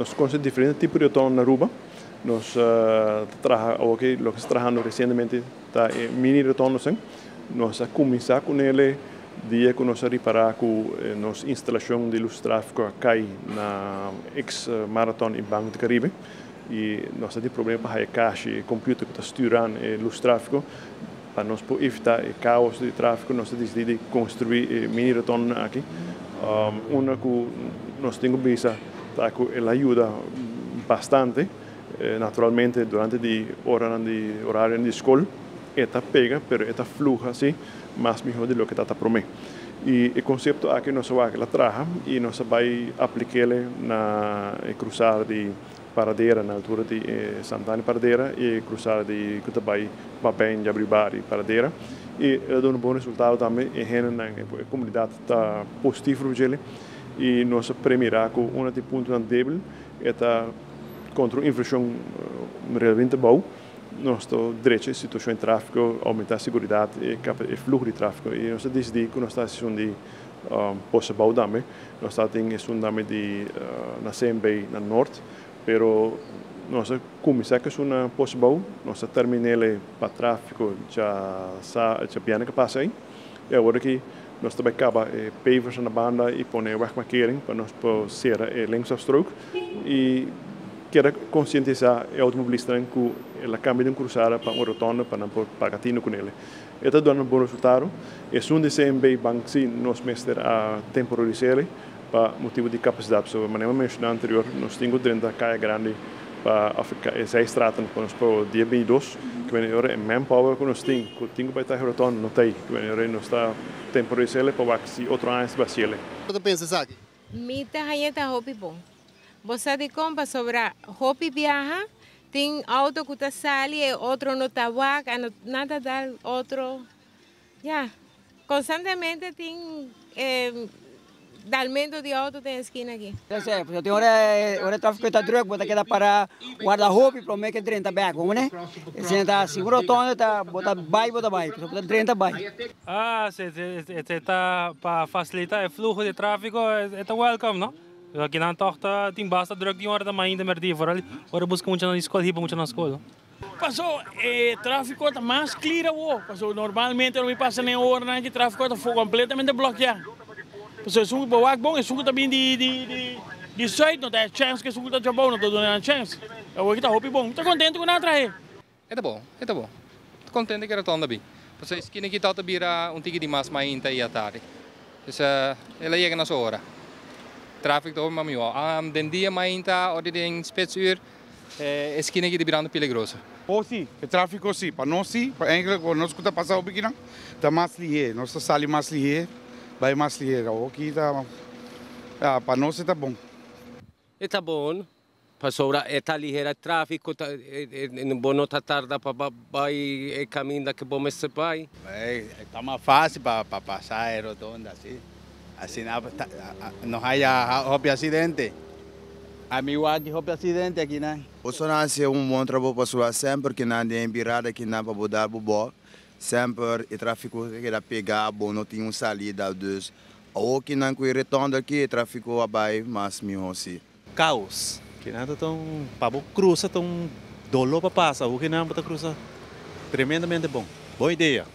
Nos conoce diferente tipo di rotonde na Aruba. Nos ta traha awoki, loke ta trahando recientemente ta e mini rotondes. Nos a cuminsa cu ele dia cu nos a ripara cu nos instalacion di luz trafico a cay na ex Marathon y Banco di Caribe y nos a tin problema pa haya cash y computer cu ta stuur e luz trafico. Pa nos por evita e caos di trafico, nos a dicidi di construi e mini rotonde aki. Una cu nos tin cu bisa ta cu el a yuda bastante. Naturalmente, durante di ora di horario di scol e ta pega, pero e ta fluha asina mas miho di loke ta prome. Y e concepto aki nos a traha y nos a bay aplic'e na cruzada di Paradera, na altura di Santana Paradera y cruzada di cu ta bay Babijn, Jabribari, Paradera. Y el a duna un bon resultado tambe y e comunidad ta positivo y nos a premira cu un di punto debil ta contra inflacion relativamente abou. Nos ta drecha e situacion di trafico, aumenta e seguridad y e fluho di trafico. Y nos a dicidi cu nos ta haciendo di Pos Abou tambe. Nos ta tin un tambe di na CMB na Noord, pero nos a cuminsa cu na Pos Abou, nos a termin'e pa trafico ya biaha cu pasa ey. Y awor aki nos tambe a caba pavers na banda y pone wegmarkering pa nos por cera e linksafstrook y kier concientisa e automobilista cu el a cambia di un cruzada pa un rotonde pa nan por paga tino cu ne. E ta dando un bon resultado. Esun di CMB Bank si nos mester a temporalisa pa motibo di capacidad. So, manera menciona anterior, nos tin 30 caya grandi pa Zijstraten pa nos pa dia 22, cu e manpower cu nos tin, cu tin pa ta rotonde, no tin, cu nos ta temporalisa pa si otro aña bay ser. Kico bo ta pensa, Saki? Mi ta haya ta hopi bon. Bo sa con pasobra hopi biaha, tin auto cu ta sali y otro no ta wak, nada da otro. Ja, constantemente tin dalmento di auto den esquina aki. Si, tin ora trafico ta druk, bo ta keda para warda hopi pa cu 30 bek, no? Asina ta, sigur rotonde ta, bo ta bay, bo ta bay, bo ta 30 bay. Ah, si, si ta pa facilita e fluho di trafico, ta welcome, no? Aki nan toch ta tin basta druk di ora di mainta merdia, vooral ora busca mucha na scol, hiba mucha na scol. Paso, trafico ta mas clear awo. Paso, normalmente no mi pasa den ora cu trafico ta completamente blokea. Paso, esun cu bon, esun cu tambe di zuid, no tin chance cu esun ta bon, no ta dando chance. Awo ta hopi bon. Ta contento cu nan a traha. Ta bon, ta bon. Ta contento cu rotonde bin. Paso esquina aki ta bira un tiki di mas mainta y atardi. Dus el a yega na su ora. Trafico ta mas miho. Den dia mainta of den spitsuur, esquina aki ta birando peligroso. Oh, si, e trafico si, pa nos si, pa eigenlijk nos cu ta pasa aki no, ta mas lihe, nos ta sali mas lihe, bay mas lihe, aki ta, ah, pa nos ta bon. Ta bon. Pasobra ta lihe trafico, ta, bo no ta tarda pa bay caminda cu bo mester bay. Está más fácil para pasar la rotonda, así. Así no haya hopi accidente. Ami aki hopi accidente aki, no? O nan a un bon trabou pa semper cu nan tin birada cu nan pa dar bo semper e trafico keda pega, bon, no tin un salida, dus aki nan cu rotonde aki e trafico bay mas miho si. Caos. Cu nan ta pa cruza ta un dolor pa pasa, o cu nan pa cruza tremendamente bon. Bon idea.